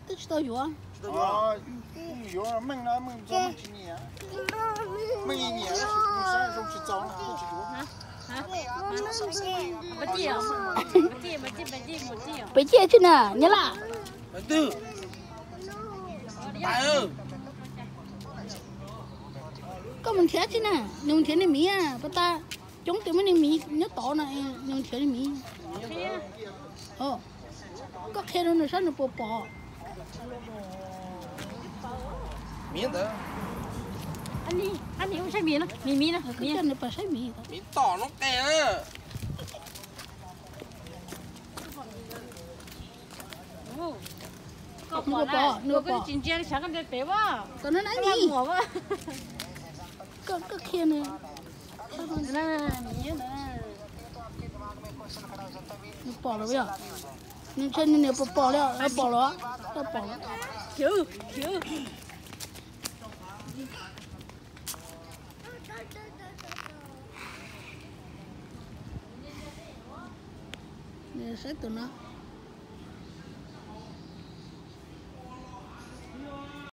Twb tsis tau yuav. Peb ciaj tsi na, Nyab Laj. Koj mus nrhiav tsi na, nws mus nrhiav niag miv, pas tas coob tias muaj niag miv nyob tod no, nws mus nrhiav niag miv. Koj qhia rau nws saib nws puas pom. Koj coj nws pas saib miv. Nws pom, nws pom. Tom no na miv. Koj qhia nws. Nws pom lawm yog? Nws ntshe nws niam puas pom li, pom lawm, pom lawm. Saib tus no.